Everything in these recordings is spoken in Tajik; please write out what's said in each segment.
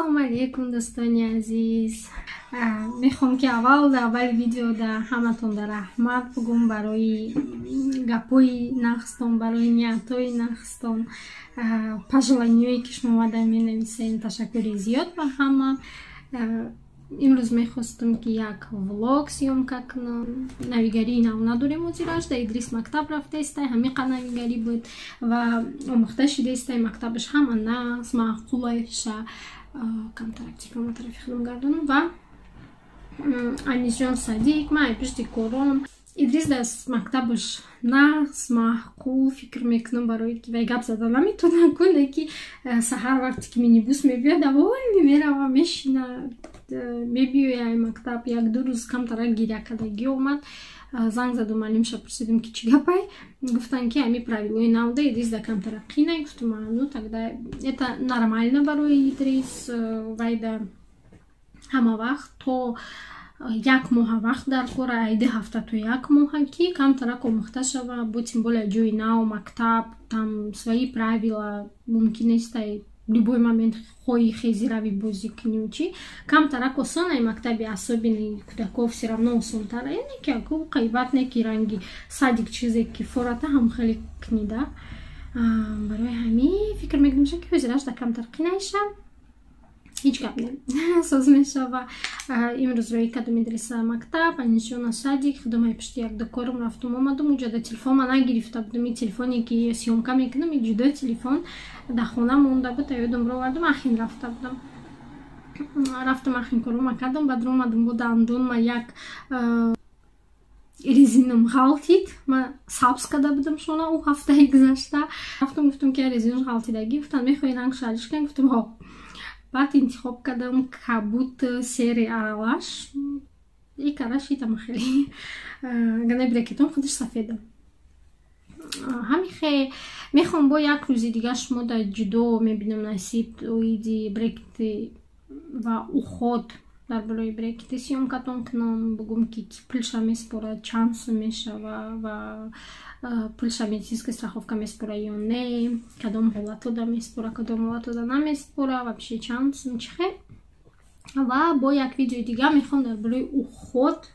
Ассалому алайкум, дӯстони азиз. Мехоҳам, ки аввал дар аввали видео да ҳаматон да раҳмат бугум барои гапҳои нағзтон, барои ниятҳои нағзтон, пожелания ое ки шумо омада менависен. Ташаккури зиёд ба ҳама. Имрӯз мехостам, ки як влог съёмка кунам. Навигарии нав надорем ҳозираш. Да Идрис мактаб рафтаистай, ҳамиқа навигарӣ буд ва омӯхта шидаистай. Мактабаш ҳама нағз, маъқулаша. Камтарак телефонма тарафи худам гардонам. Ва Анисҷон садик, ман ай пишти кором. Идрис дар мактабаш нағз, маъқул фикр мекунам, барои ки вай гап зада наметавонад куне, ки саҳар вақте ки минибус мебиёд, аввали мерава, мешина, мебиёя ай мактаб. 1-2 рӯз камтарак гиря кардагӣ омад. Занг задум, муаллимша пурсидим, ки чӣ гапай. Гуфтанд, ки ҳами правила ои навда Идрис да камтарак қинай. Гуфтум: «Ну, тогда это нормально». Барои Идрис вайда ҳама вақт то як моҳа вақт дар кора, ай 2 ҳафта то як моҳа, ки камтарак омӯхта шава. Бо тем более ҷои нав, мактаб, там свои правила, мумкин нестай любой момент хоҳӣ хези, рави, бозӣ кунӣ, чӣ. Камтарак осон ай мактаби особенный кӯдаков все равно осонтара, яъне ки аку қайбат не ки ранги садик, чизе ки фората ҳам хеле книда. Барои ҳамин фикр мекунам, ки ҳозираш да камтар қинайша, ҳеҷ гап не, соз мешава. Имрӯз роҳӣ кардум Идриса мактаб, Анисҷона садик. Худомай пишти як дукорам рафтум, омадум. Уҷада телефонма нагирифта будум. И телефоне ки съёмка мекунам, и ҷудо телефон дар хона монда буд, ёдум ровардум. Ахин рафта будам, рафтам, ахин корома кардам, баъд омадум, бо дандонма як резинам ғалтид. Ман сабз карда будам шона ӯ ҳафтаи гузашта. Рафтам, гуфтам, ки резинаш ғалтидагӣ. Гуфтанд: «Мехоҳӣ ранг шалиш кунӣ?» Гуфтам: «Ҳо». Баъд интихоб кардам кабуд, серый аралаш и кара шитам. Хеле агар брекетон худаш сафеда. Ҳамихе мехоҳам бо як рӯзи дига шумо дар ҷудо мебинам, насиб, оиди брекети ва уход дар болои брекети съёмка тон кунам, бугум, ки пулша меспорад, чанд сум мешава ва пулша медицинская страховка меспора ё не, кадом ҳолатода меспора, кадом ҳолатода намеспора, вообще чанд сум, чӣ хел. Ва бо як видеои дига мехоҳам дар болои уход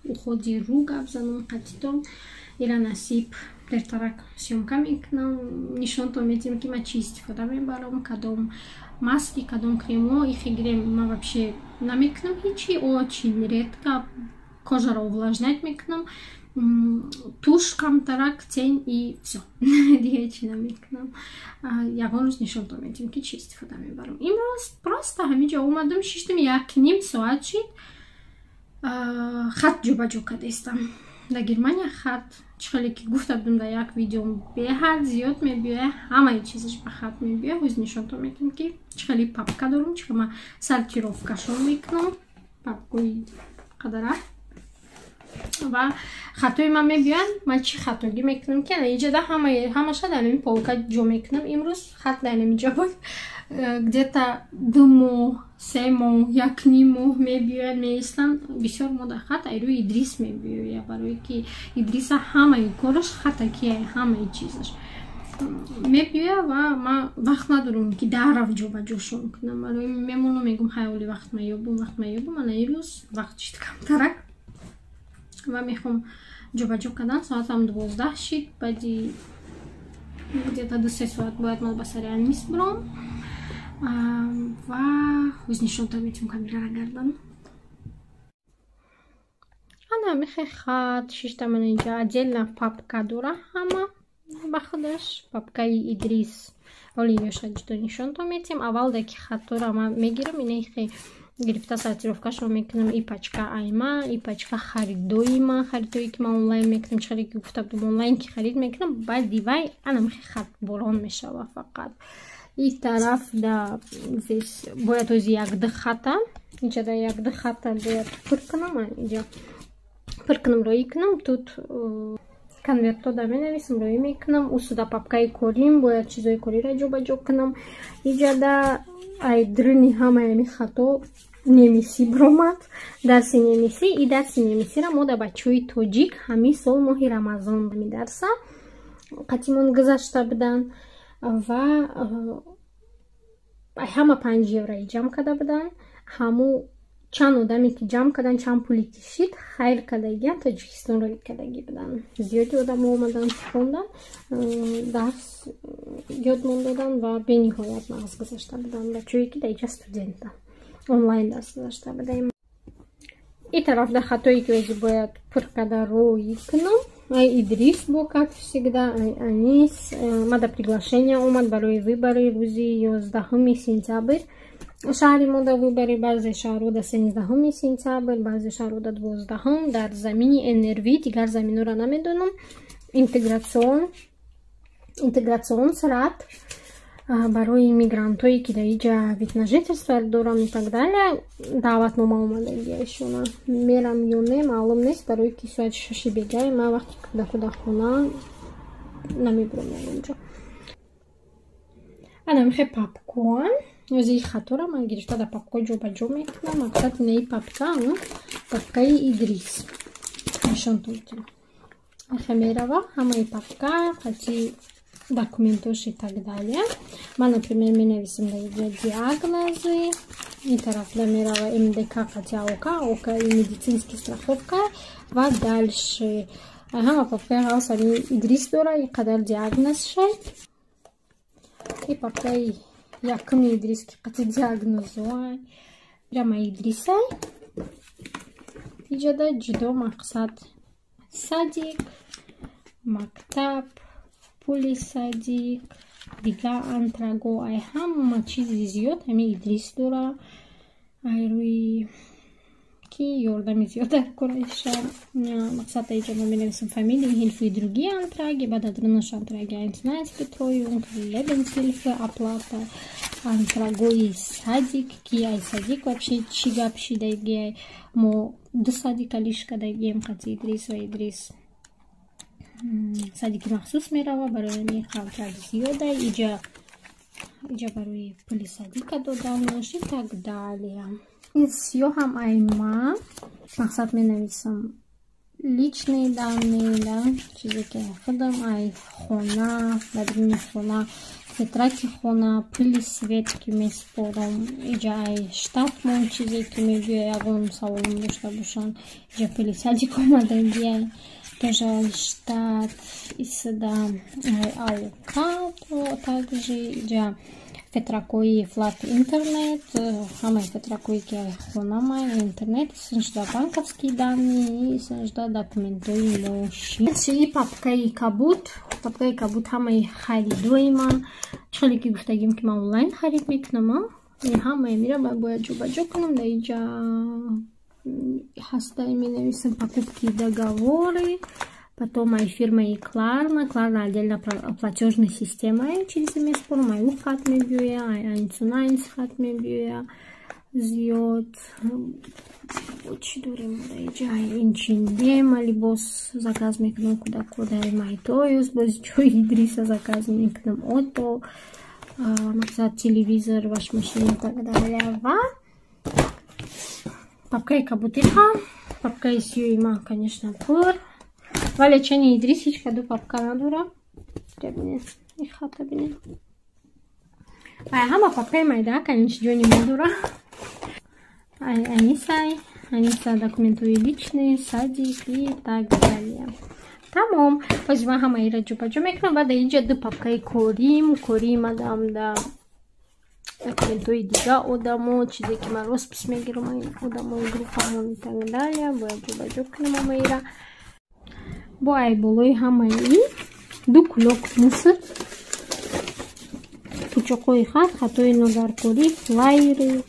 и рӯ гап занам қатитон. Ира, насиб, дертарак съёмка мекунам, нишонтон медиҳам, ки ман чӣ истифода мебарам, кадом маски, кадом кремо. Ихе гирем, ман вообще намекунам ҳичи, очень редко кожа ро увлажнять мекунам, тушь камтарак, тень и всё, дига ҳечи намекунам. Ягон рӯз нишонтон медиҳам, ки чӣ истифода мебарам. Имрӯз просто ҳаминҷо омадам, шиштам, 1,5 соат шид, хат ҷобаҷо кардастам. Дар Германия хат, чӣ хеле ки гуфта будам дар як видеом, беҳад зиёд мебиёя, ҳамаи чизаш ба хат мебиёя. Ҳоз нишонтон медиҳам, ки чӣ хеле папка дорам, чӣ хел ман сортировка шон мекунам папкои қадара. Ва хатои ман мебиёянд, ман чӣ хатогӣ мекунам, ки иҷода ҳамаша дар ин полка ҷо мекунам. Имрӯз хат дар инҷо буд, где-то 2 моҳ, 3 моҳ, 1,5 моҳ мебиёяд, меистанд бисёр. Мо дар хат айрӯи Идрис мебиёя, барое ки Идриса ҳамаи кораш хатакия, ҳамаи чизаш мебиёя ва ман вақт надорам, ки дарав ҷобаҷошон кунам. Барои мемонам, мегум: «Ҳай, оли вақт маёбум, вақт маёбум». Ана ирӯз вақт шид камтарак ва мехоҳам ҷобаҷо кардан. Соатам 12 шид, баъди где-то 2-3 соат бояд ман ба сари Анис биром. Ва ҳоз нишонтон метавон, камерара гардан. Ана мехе хат шишта. Ман инҷа отдельно папка дора, ҳама ба худаш папкаи Идрис. Оли ёша ҷудо нишонтон метиҳем. Аввал даки хатора ман мегирам, инахе гирифта, сортировка шро мекунам. И пачка айма, и пачка харидои ма, харидое ки ман онлайн мекунам. Чӣ ки гуфта будам, онлайн ки харид мекунам, баъди вай ана мехе хат борон мешава. Фақат и тараф да здесь бояд ози якду хата, инҷа якду хата бояд пур кунам, инҷа пур кунам, роӣ кунам. Тут конвертҳо да менависам, роӣ мекунам. Усуда папкаи корим, бояд чизои кориро ҷобаҷо кунам. Иҷада ай дрини ҳамаи ами хато немисӣ биромад, дарси немисӣ. И дарси немисиро мо да бачаҳои тоҷик ҳамин сол моҳи Рамазон ами дарса қатимон гузашта буданд ва Ҳама 5 евро ҷамъ карда буданд. Ҳаму чанд одаме ки ҷамъ кардан, чанд пуле ки шид, хайр кардагиан, Тоҷикистон роӣ кардагӣ буданд. Зиёди одамо омадан, хондан, дарс ёдмон доданд ва бениҳоят нағз гузашта буданд. Бачаҳое ки дар иҷа студентанд, онлайн дарс гузашта будаем. И тараф да хатое ки ози бояд пур карда роӣ кунам. Ай Идрис бо, как всегда, ай Анис мада приглашение омад барои выборы рӯзи 11 сентябр. Шаҳри мо да выборы, баъзе шаҳрҳо да 13 сентябр, баъзе шаҳрҳо да 12-ҳум. Дар замини НРВ, дигар заминҳоро намедонам. Integrationsrat барои мигрантое ки дар иҷа вид на жительство доранд и так далее, даъватнома омадагиашона. Мерам ё не, маълум нест, барои ки соати 6-и бегай ман вақте кӯдаку дар хона намебурам ягонҷо. Ана михе папкоан. Ози хатора ман гирифта дар папкаи ҷобаҷо мекунам. Мақсад инаи папка, папкаи Идрис нишонтон метавонам. Ахе мерава ҳамаи папка қати документош и так далее. Ман, например, менависам дар иҷа диагнозы. Ин тарафда мерава МДК қати АОК, АОК и медицинский страховка ва дальше. Ҳама папкаи ҳаус ами Идрис дора, и қадар диагноз шай. И папкаи якуми Идрис ки қати диагнозоай. Прямо Идрисай. Иҷода ҷудо, мақсад, садик, мактаб, пули садик, дигар Antrag о, ай ҳама чизи зиёд ҳами Идрис дора. Ай рӯи ки ёрдами зиёд дар кораиша. Мақсад, иҷа мо менависем Familienhilfe и другие Anträge, баъд адрунаш Anträge Eins-zu-eins Betreuung, Lebenshilfe, оплата, Antrag ои садик, ки ай садик вообще чӣ гап шидагиай. Мо ду садика лиш кардагием қати Идрис, ва Идрис садики махсус мерава, барои ами Antrag зиёда. Иҷа барои пули садика доданаш и так далее. Ин сиёҳам ай ма, мақсад, менависам личные данные да, чизе ки худам, ай хона, дар дуни хона, Vertrag и хона, пули свет ки меспорам. Иҷа ай Stadt мон чизе ки мебиёя, ягон саволам дошта бошанд. Иҷа пули садик омадагиай, тоже ай Stadt исада, ай АОК также. Иҷа Vertrag ои flat интернет, ҳамаи Vertrag ое ки хонамай, интернет, исншда банковские данные, исншда документои мошин. И папкаи кабуд. Папкаи кабуд ҳамаи харидои ман. Чӣ ки гуфтагим, ки ман онлайн харид мекунам, ҳамаи мира бояд ҷобаҷо кунам. Дар иҷа ҳастаи менависам покупки, договоры. Потом ай фирмаи Klarna. Klarna отдельно платежная система, через меспорам, ай у хат мебиёя, ай eins хат мебиёя зиёд. Чӣ дорем дар иҷа? H&M либос заказ мекунам кӯдако, дар MyToys боз ҷои Идриса заказ мекунам, Otto, мақсад, телевизор, Waschmaschine и так далее. Ва папкаи кабутиха, папкаи сиёи ман, конечно, пур, вале чани Идрис ҳеҷ каду папка надора. Бинед, хата бинед, ҳама папкаи майда, конечно, ҷони мо дора. Ай Анисай, Аниса документои личные, садик и так далее. Тамом, боз ман ҳамаиро ҷобаҷо мекунам. Ва дар инҷа ду папкаи корим. Корим адам да документои дига одамо, чизе ки ман роспись мегирам, одамои группамон и так далее, бояд ҷобаҷо кунам ҳамаира. Бо ай болои ҳамаи ду кулок мусор, пучоқҳои хат, хатои нодаркорӣ, флайеры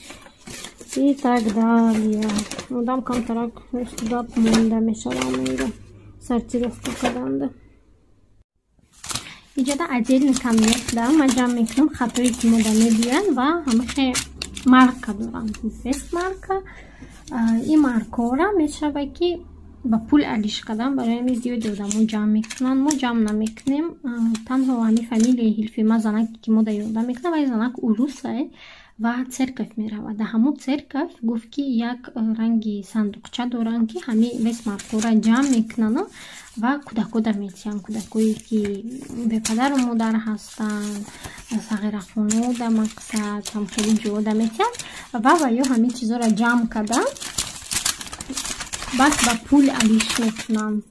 и так далее. Одам камтарак гап монда мешава ҳамаиро сортировка карданда. Иҷода отдельный конверт да ман ҷамъ мекунам хатое ки мода мебиёянд ва ҳамахе марка доранд, Westmarka. Ин маркаҳора мешава ки ба пул алиш кардан. Барои ҳамин зиёди одамо ҷамъ мекунанд, мо ҷамъ намекунем. Танҳо ҳамин Familienhilfe ма, занаке ки мода ёрдам мекунад, вай занак урусай. Ва церковь меравад. Дар ҳамон церковь гуфт, ки як ранги сандуқча доранд, ки ҳамин вес маркора ҷамъ мекунану ва кӯдакода метиҳанд. Кӯдакое ки бепадару модар ҳастанд, сағирахонода, мақсад ҳам хеле ҷода метиҳанд ва ё ҳамин чизоро ҷамъ карда баъд ба пул алиш мекунанд.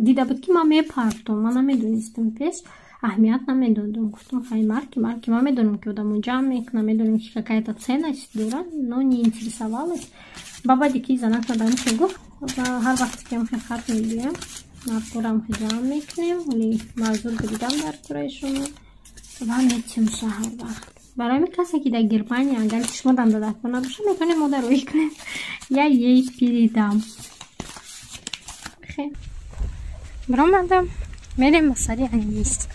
Дида буд, ки ман мепартом, ман намедонистам, пеш аҳамият намедодам. Гуфтам, хай, марки ман медонам, ки одамо ҷамъ мекунам, медонам, ки какая-то ценность дорад, но не интересовалась. Ба баъде ки занак надамихе гуфт, ҳар вақте ки ҳамхе хат мебиям, маркорам ҷамъ мекунем, вале мазур бидидам дар кураи шумо ва метимша ҳар вақт. Барои ҳамин касе ки дар Германия, агар ки шумо дандадакор набошад, метавонед мо дароӣ кунем. Я ей передам. Баромадам, мерем ба сари Анис.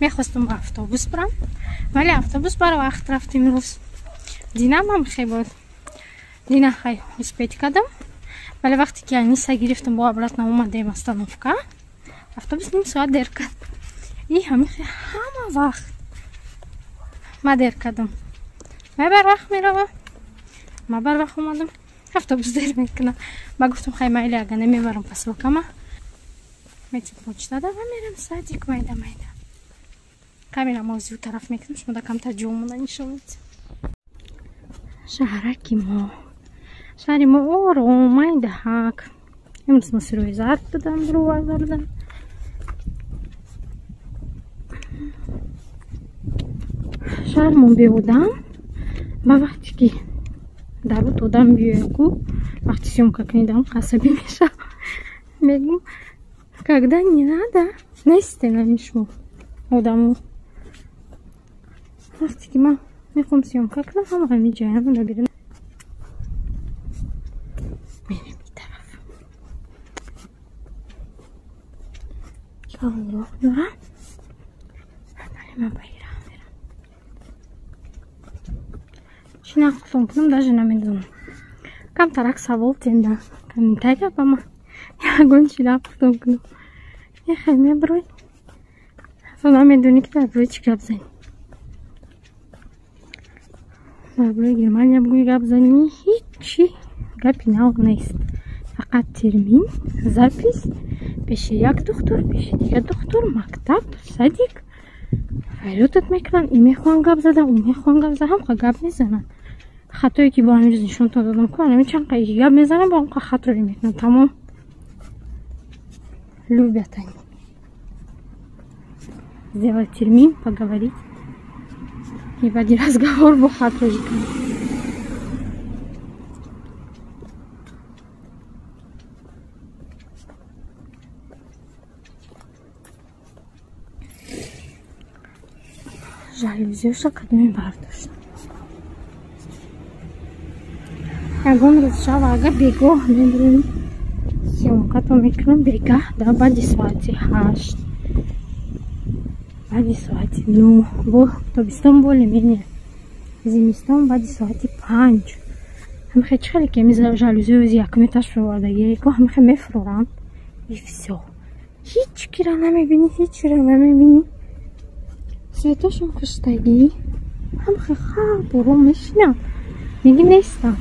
Мехостум ба автобус барам, вале автобус барвақт рафт имрӯз. Динамам хе буд. Дина хай успеть кардам, вале вақте ки Аниса гирифтам, бо обратно омадем остановка, автобус ним соат дер кард. И ҳамин ҳама вақт ма дер кардам. Ман барвақт меравам, ма барвақт омадам, автобус дер мекунад. Ба гуфтам, хай, майли, ага намебарам посылкама, метим почта да ва мерам садик майда майда. Камера мо зиу тараф мекунам, шумо да камтар ҷо монда нишон медиҳам. Шаҳраки мо, шаҳри мо ором, майдаҳак. Имрӯз мо сирои зард додам, рува зардам. Шаҳрмон беодам. Ба вақте ки дарут одам биёяку, вақти съёмка кунидам асабӣ мешавам. Мегӯм, когда не надо, нестем ами шумо одамо. Вақте ки ман мехоҳам съёмка кунам, ҳама ҳами ҷоям набирам. Мерем ин тараф. Роҳ дорам. Ман ба ира мерам. Чӣ нақлтон кунам, даже намедонам. Камтарак савол тенда комментария ба ман. Ягон чӣ нақлтон кунам. Яхай меброй. Ту намедонӣ, ки дар бораи чӣ гап занӣ. Дар бораи Германия бигӯӣ гап занӣ, ҳичи гапи нав нест. Фақат термин, запись, пеши як духтур, пеши дигар духтур, мактаб, садик. Фарёдат мекунанд, ин мехоҳанд гап зада, ӯ мехоҳанд гап зада, ҳамқа гап мезананд. Хатое ки бо ҳамин рӯз нишонтон додам, ку ҳамин чанд қа гап мезананд, бо ҳамқа хатроӣ мекунанд. Тамом. Любят они сделать термин, поговорить и в один разговор бо хатроӣ кунанд. Жалюзиша кадоме бардошт. Ягон рӯз шава, агар бегоҳ мебурем, съёмкато мекунам бегаҳ, да баъди соати 8, баъди соати 9, бо тобистон более-менее, зимистон баъди соати 5. Ҳамихе чӣ хеле ки ами жалюзиҳои ози якум этаж фуровардагие, ко ҳамихе мефуроранд и всё. Ҳеҷ кира намебинӣ, ҳеҷ чиро намебинӣ. Светошон куштагӣ, ҳамихе хаб ором мешинам, меги нестам.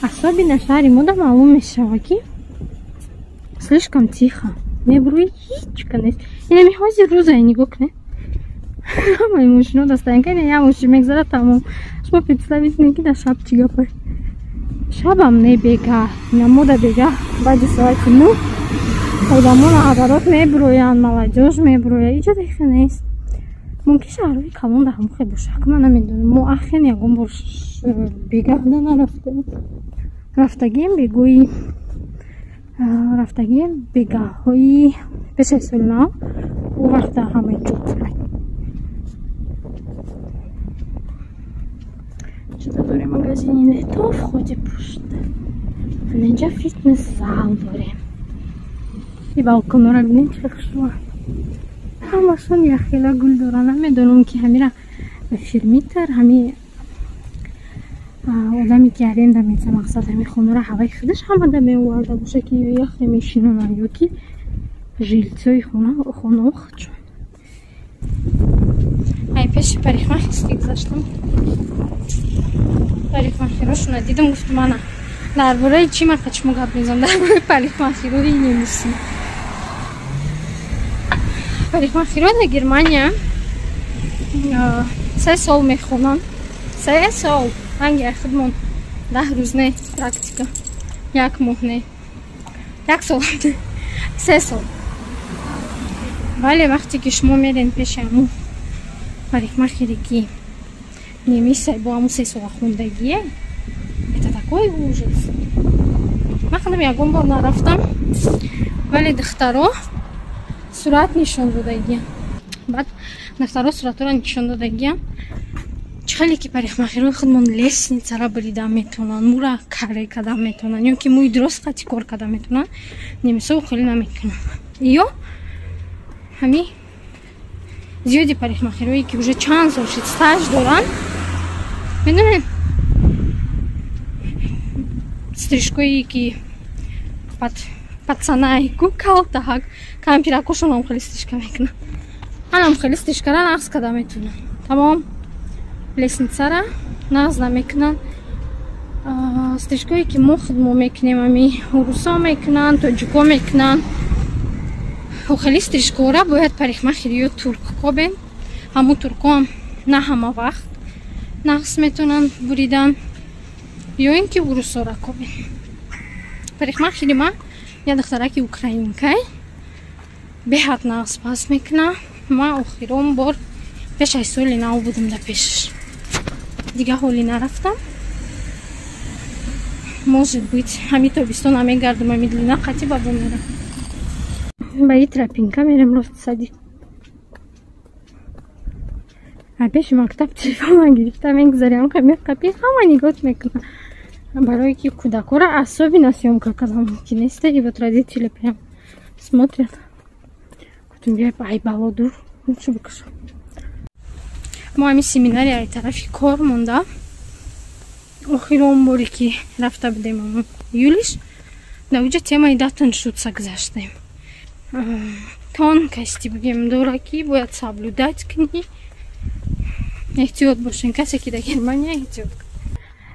Особенно шаҳри мода маълум мешава, ки слишком тихо. Мебурӯи, ҳеҷ ка нест. Инами ҳозир рӯзае, нигоҳ кунед. Ҳамаи мошино дастаянка, ина як мошин мегзарад, тамом. Шумо представить кунед, ки дар шаб чӣ гапае. Шабам не, бегаҳ, ина мода бегаҳ баъди соати 9 одамо наоборот мебуроянд, молодёжь мебурояд. Иҷо дехе нест. Мумкин шаҳрҳои калон дар ҳамон хел бошад, ман намедонам. Мо Ахен ягон бор бегаҳда нарафтем. Рафтагием бегоҳи, рафтагием бегаҳҳои пеш аз соли нав, ӯ вақта ҳамаи ҷо пурай. Чиза дорем, магазини Нето, входи пушт. Инҷа фитнес зал дорем. И балконора бинед, чӣ хушрӯ. Ҳамашон яхела гул доранд. Намедонам, ки ҳамира Vermieter, ҳами одаме ки аренда метиҳад, мақсад ҳами хонаро ҳаваи худаш ҳамада меоварда боша, ки ё яхе мешинонанд, ё ки жильцои хонаҳо худшон. Ай пеши парикмахерский гузаштам, парикмахерошона дидам, гуфтам, ана дар бораи чӣ ман қачмо гап мезанам? Дар бораи парикмахерои немисӣ. Парикмахеро дар Германия 3 сол мехонанд, 3 сол. Ранги худмон 10 рӯз не, практика як моҳ не, як сол, 3 сол. Вале вақте ки шумо мерен пеши ҳамун парикмахере, ки немисай, бо ҳамун 3 сола хондагие, это такой ужас. Ман худам ягон бор нарафтам, вале духтаро сурат нишон додагия. Баъд духтаро суратҳоро нишон додагия, чӣ хеле ки парикмахерои худмон лестницара бурида метавонанд, мӯра каре карда метавонанд ё ки мӯи дурост қати кор карда метавонанд, немисо хеле наметавонанд. Ё ҳами зиёди парикмахерое, ки уже чанд сол шид стаж доранд, медонед, стрижкое ки пацанай ку калтаҳак кампиракошонам хеле стрижка мекунанд, анам хеле стрижкара нағз карда метавонанд, тамом лестницара нағз намекунанд. Стрижкое ки мо худмо мекунем, ами урусо мекунанд, тоҷико мекунанд, хеле стрижкора бояд парикмахер ё турк кобен. Ҳамун туркоам на ҳама вақт нағз метавонанд буридан, ё ин ки урусора кобен. Парикмахери ма я духтараки украинкай, беҳад нағз пас мекуна. Ма охирон бор пеш аз соли нав будам да пешаш, дига ҳолӣ нарафтам. Может быть, ҳами тобистона мегардам, ами длина қати бабо мерам, ба и тропинка мерем рост садик. А пеши мактаб телефонма гирифта мегузарям, қапи ҳама нигоҳ мекунам, барое ки кӯдакора особенно съёмка кардан мумкин нест, и вот родители прям смотрят. Гуфтем, биёй, ай бало дур лучше бикашам. Мо ҳами семинари ай тарафи кор монда. Охирон боре ки рафта будем, июлиш, дар уҷа темаи Datenschutz гузаштем. Тонкости бигем дора, ки бояд соблюдать кунӣ, эҳтиёт бошен. Касе ки дар Германия, эҳтиёт.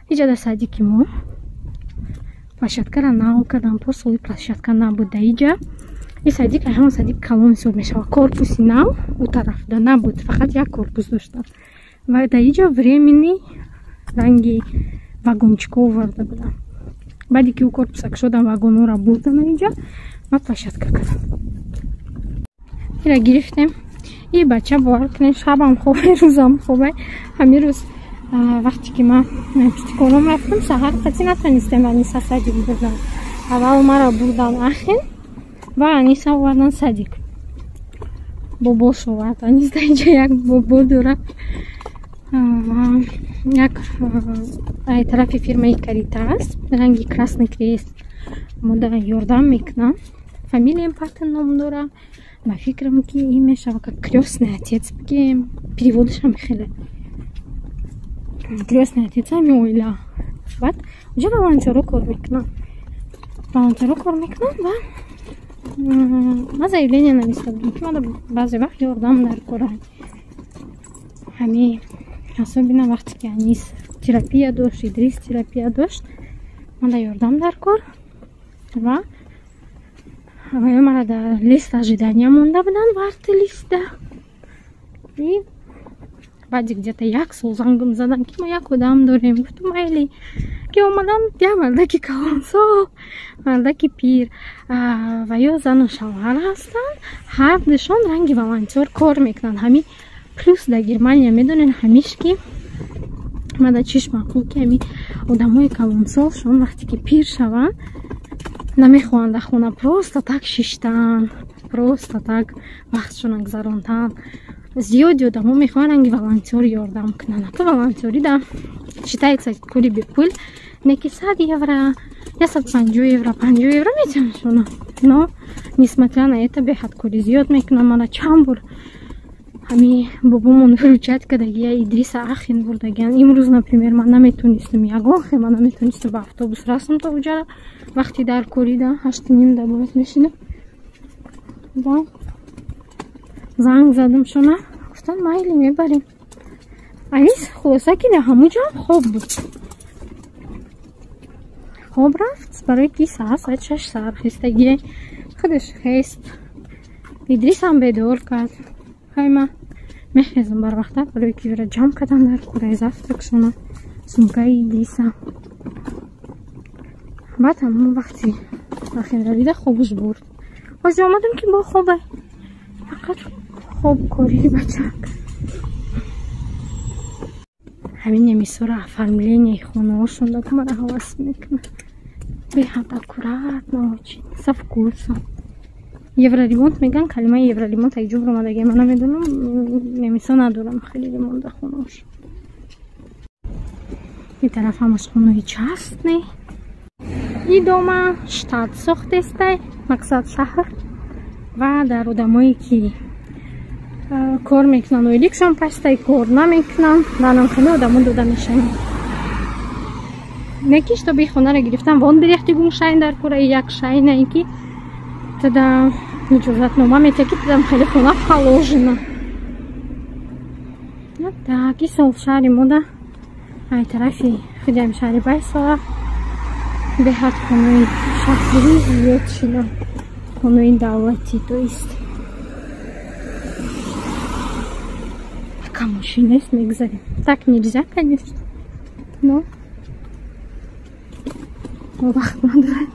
Иҷа дар садики мо площадкара нав кардам, посоли площадка набуд дар иҷа. И садик ҳама садик калон ҳисоб мешавад. Корпуси нав у тарафда набуд, фақат як корпус доштам ва дар иҷа временный ранги вагончико оварда будам. Баъде ки ӯ корпуса кушодам, вагонҳоро бурдам иҷа ва площадка кардам. Ира гирифтем. И бача, бовар кунед, шабам хобе, рӯзам хобе. Ҳамин рӯз вақте ки ман пистикором рафтам, саҳар қатӣ натонистем Аниса садик бурдан. Аввал маро бурдан Ахен ва Аниса овардан садик. Бобош овард. Анис дар инҷа як бобо дорад ва як ай тарафи фирмаи Каритас, ранги Красный Крест мода ёрдам мекунам. Familienpaten ном дора. Ба фикрам, ки ин мешава как крестный отец бигем, переводашам хеле крестный отец ами оила. Баъд уҷа волонтёро кор мекунам, волонтёро кор мекунам ва ман заявление нависта будам, ки мада баъзе вақт ёрдам дар кора, ҳами особенно вақте ки Анис терапия дошт, Идрис терапия дошт, мада ёрдам дар кор. Ва мара дар лист ожидания монда буданд, Warteliste. И баъди где-то як сол зангам задан, ки мо як одам дорем. Гуфтам, майли. Ки омадан, я мардаки калонсол, мардаки пир ва ё зану шавҳар ҳастанд, ҳардушон ранги волонтёр кор мекунанд. Ҳами плюс дар Германия, медонед, ҳамиш ки мада чиш маъқул, ки ҳами одамои калонсолшон вақте ки пир шаванд, намехоҳанд дар хона просто так шиштан, просто так вақтшона гузаронтан. Зиёди одамо мехоҳанд ранги волонтёр ёрдам кунанд. Ака, волонтёрӣ да считается кори бепул не, ки 100 евро, 150 евро, 50 евро метиҳанд. Но несмотря на это беҳад кори зиёд мекунам. Мана чанд бор ҳами бобомон выручать кардагия, Идриса Ахен бурдагиян. Имрӯз, например, ман наметонистам, ягон хел ман наметонистам ба автобус расам то уҷара. Вақти дар корида 8:30 да бояд мешинам. Занг задам шона. Гуфтан майли мебарем. Анис хулоса ки дар ҳамун ҷо хоб буд. Хоб рафт барои ки саҳар соат 6 саҳар хестагие. Худаш хест. Идрисам бедор кард. Хайма мехезам барвақта барои ки вера ҷамъ кардам дар кураи завтракшона сумкаи Идриса. Баъд ҳамон вақти ахир равида хобуш бурд. Ҳозир омадам ки бо хобе. Фақат хоб кори бачак. Ҳамин эмисора оформление хонаҳошон дад мара ҳавас мекунад. Беҳад аккуратно, очень со вкусом. Евроремонт меган, калимаи евроремонт ай ҷубр омадаги, ман намедонам, немисо надорам хеле ремонт дар хонаҳош. Ин тараф ҳамаш хонаҳои частный. И дома штат сохтестай, мақсад шаҳр ва дар одамое ки кор мекунанд, ойликшон пастай, кор намекунанд, манам хеле одамо дода мешаванд. Неки чтобы хонаро гирифтан вон бирехти гумшайн дар кора як шайна ки тада иҷозатнома метиҳад ки тадам хеле хона положено. Так, и сол шаҳри мода ай тарафи худиам шаҳри Байсоа беҳад хонаи шаҳрӣ зиёд шуда, хонаи давлатӣ, то есть пока мошин нест, мегузарем. Так нельзя, конечно, но вақт надорем.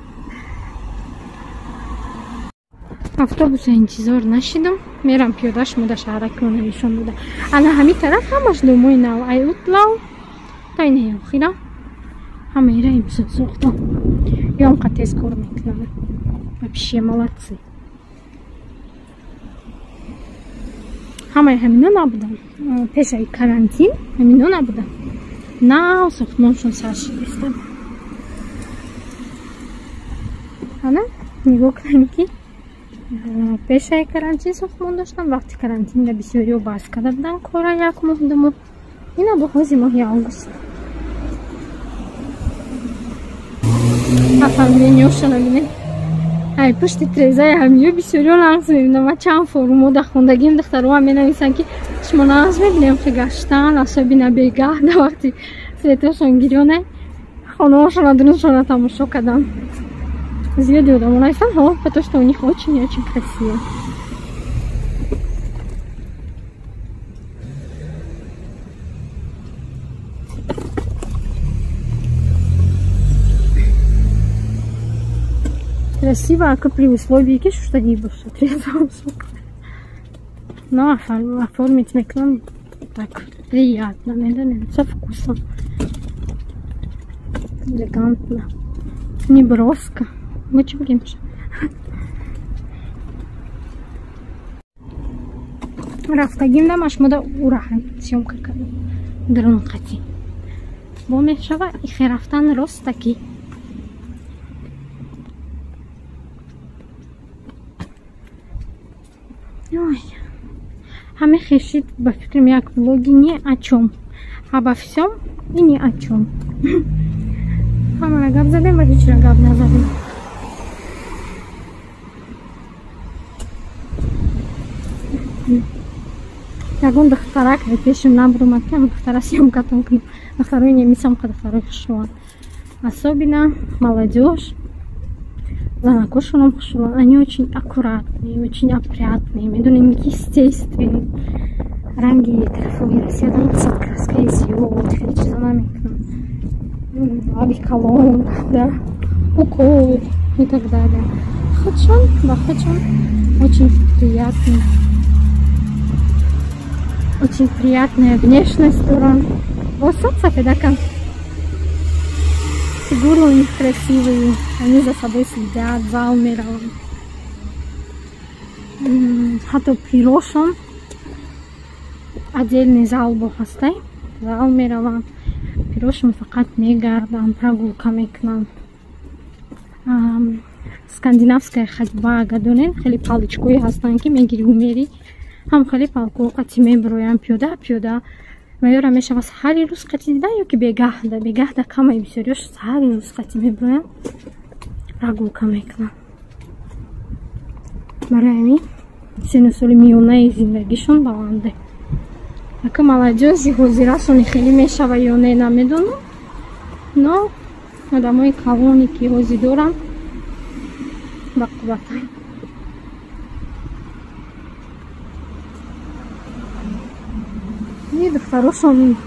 Автобуса интизор нашидам, мерам пиёда, шумо дар шаҳраки мо нишон дода. Ана ҳамин тараф ҳамаш домои нав, ай утлав та инаи охира ҳамаира имсол сохтам. Ём қа тез кор мекунам. Вообще молодцы. Ҳамаи ҳамино набудам. Пешаи карантин ҳамино набудам. Нав сохтмоншон сар шидистам. Ана нигоҳ кунем ки пешаи карантин сохтмон доштам. Вақти карантинда бисёриҳо бас карда буданд кора як моҳ, 2 моҳ. Ина бо ҳози моҳи август. Оформлениёшона бинед. Ай пушти трезаи ҳамиё бисёриҳо нағз мебинам. Ман чанд форумҳо дар хондагиам духтароам менависанд ки шумо нағз мебинем ки гаштан, особенно бегаҳ дар вақти светошон гирёна хонаҳошона дуруншона тамошо кардам. Зиёди одамо нависанд, ҳо, потому что у них очень-очень красиво. Красиво, а при условии, что не бошад. Но оформить мекнам так приятно, медонем, со вкусом. Элегантно. Не броско. Мы чё будем? Рафтагим дамаш мода ураҳай съёмка кардам. Дарун қати. Бо мешава ихе рафтан ростаки. Ой, ҳаме хешид ба фикрам як влоги ни о чём, обо всём и ни о чём. Ҳамаро гап задем ва ҳечро гап назадем. Ягон духтарак пешим набурумад ки ҳам духтара съёмкатон кунем. Духтарои немисам қа духтарои хушрӯанд, особенно молодёжь. Занакошонам хушрӯанд, они очень аккуратные, очень опрятные, медонем, естественные. Ранги тарафҳои Россия дар мақсад краскаи зиёд, хеле чизо намекунанд. Лаби калон, да, укол и так далее. Худшон, ба худшон очень приятный. Очень приятная внешность доран. Вот сафедакан. Фигуры у них красивые, они за собой следят, зал мераванд. Ҳатто пирошон отдельный зал бо ҳастай, зал мераванд. Пирошон фақат мегарданд, прогулка мекунанд. Скандинавская ходьба агар донед, хеле палочкое ҳастанд ки мегирӣ мери, ҳам хеле палкоҳо қатӣ мебироянд пиёда пиёда. Ва ёра мешава саҳари рӯз қатӣ дидан ё ки бегаҳда, бегаҳда камаи бисёриёш саҳари рӯз қатӣ мебироянд, прогулка мекунанд. Барои ҳамин сину соли миёнаи зиндагишон баланде. Ака молодёжи ҳозирашон хеле мешава ё не намедонам, но одамои калоне ки ҳозир дорам ба қувватан. И духтарошон,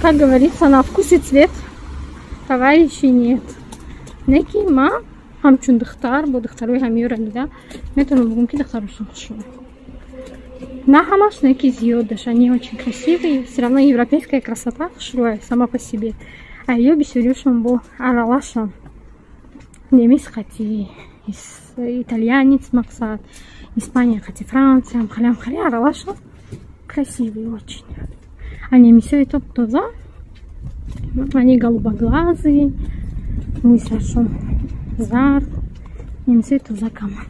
как говорится, на вкус и цвет товарищей нет. Неки ма ҳамчун духтар бо духтарои ҳамиёра дида метавонам бигӯм, ки духтарошон хушрӯ. На ҳамаш, неки зиёд даш. Они очень красивые, все равно европейская красота хушрӯя сама по себе. А её бисёриёшон бо аралашон. Немис қати итальянец, мақсад, Испания қати Франция, хали хали аралашон, красивые очень. А немисои топ тоза, они голубоглазые, мӯи саршон зард, немисои тоза кама.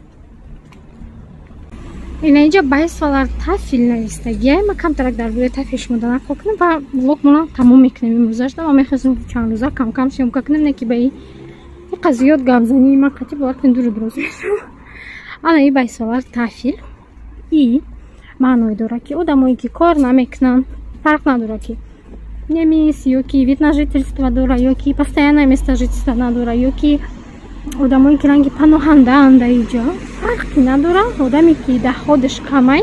Ина инҷа Байсолар Tafel навистагия. Ма камтарак дар бораи Tafel шумо нақл кунам ва влогмона тамом мекунем имрӯзашда. Ма мехостем чанд рӯза камкам съёмка кунем, не ки ба иқа зиёд гапзании ма қатӣ бовар кунед, дуру дуроз мешавам. Ана и Байсолар Tafel и маъное дорад, ки одамое ки кор намекунанд, фарқ надорад, ки немис ё ки вид на жительство дора, ё ки постоянное место жительства надора, ё ки одамое ки ранги паноҳандаанд дар иҷо, фарқи надора. Одаме ки доходаш камай,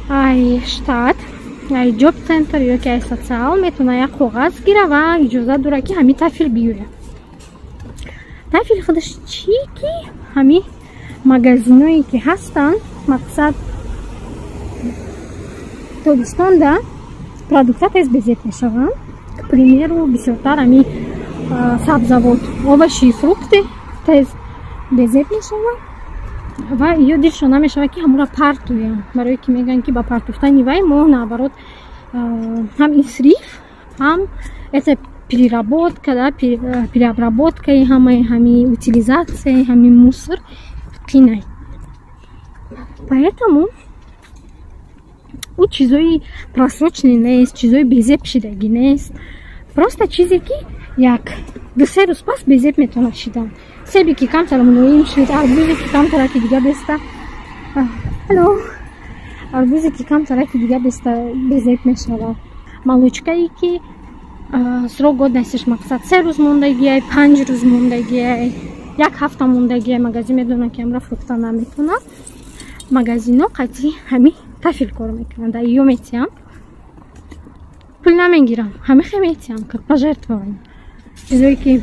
ай штат, ай Jobcenter ё ки ай социал метавона як коғаз гира ва иҷозат дорад, ки ҳами Tafel биёяд. Tafel худаш чӣ? Ки ҳами магазиное ки ҳастанд, мақсад, тобистонда продукта тез безеб мешаванд. К примеру, бисёртар ҳами сабзавот, овощи, фрукты тез безеб мешаванд ва ё дилшон намешавад, ки ҳамура партоянд, барое ки мегӯянд, ки ба партофтани вай мо наоборот ҳам исриф, ҳам это переработка да, переобработкаи ҳамаи ҳами утилизатсияи ҳами мусор қинай. Поэтому ӯ чизои просроченный нест, чизои безеб шидагӣ нест, просто чизе ки як 2-се рӯз пас безеб метавонад шидан. Себе ки камтар мулоим шуд, арбузе ки камтараки дига беста, ало, арбузе ки камтараки дига беста безеб мешавад, молочкае ки срок годностиш, мақсад, 3 рӯз мондагиай, 5 рӯз мондагиай, як ҳафта мондагиай, магазин медонад, ки амра фурӯхта наметавонад. Магазино қатъи ҳами Tafel кор мекунанд, ё метиҳам, пул намегирам, ҳамихе метиҳам как пожертвование. Чизое ки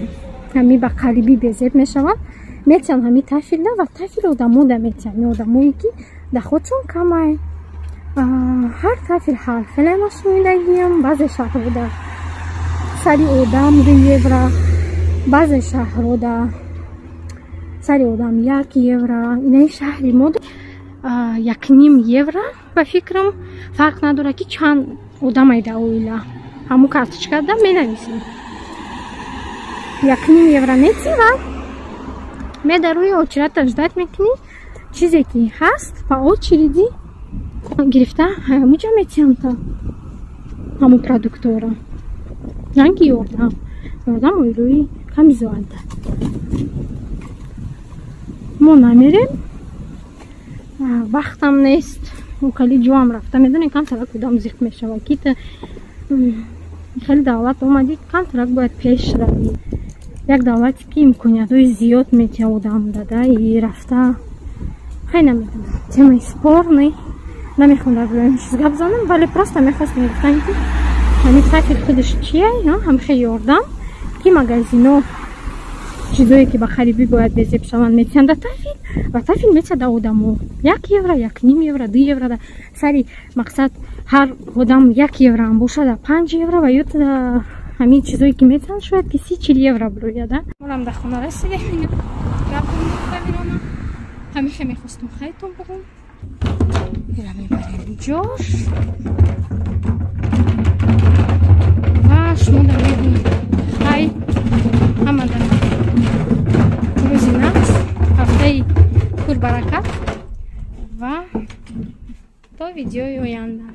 ҳами ба қарибӣ безеб мешаванд, метиҳанд ҳами Tafelда ва Tafel одамо да метиҳанд, одамое ки доходшон камай. Ҳар Tafel ҳар хеле машунидагиям: баъзе шаҳрҳода сари одам 2 евро, баъзе шаҳрҳода сари одам 1 евро. Инаи шаҳри мо 1,5 евро ба фикрам. Фарқ надорад, ки чанд одамай дар оила, ҳамун карточкада менависем, 1,5 евро метӣ ва медарои, очередта ждать мекунӣ, чизе ки ҳаст по очереди гирифта ҳамуҷа метиҳам та ҳамун продуктора, ранги ёрдам оилои камбизоата. Мо намерем, вақтам нест, кали ҷоам рафта, медонем, камтарак одам зиқ мешавад, ки хеле давлат омадӣ, камтарак бояд пеш равӣ. Як давлате ки имкониятҳои зиёд метиҳад одам дада и рафта. Хай, намедонам, темаи спорный, намехоҳам дар бораи чиз гап занам, вале просто мехостам гуфтан, ки ҳамин Tafel худаш чия, ҳамихе ёрдам, ки магазино чизое ки ба қарибӣ бояд безеб шаванд, метиҳанд да Tafel ва Tafel метиҳад да одамо 1 евро, 1,5 евро, 2 евро да сари, мақсад, ҳар одам 1 евроам бошад, 5 евро ва ё ҳамин чизое ки метиҳанд, шояд ки 30-40 евро бирояда. Монам дар хона расидем, ҳамихе мехостум хайтон бугум. Ира мебарем ҷош ва шумо дар мебинед. Хай, ҳамада рӯзи нақс, ҳафтаи пурбаракат ва то видеои оянда.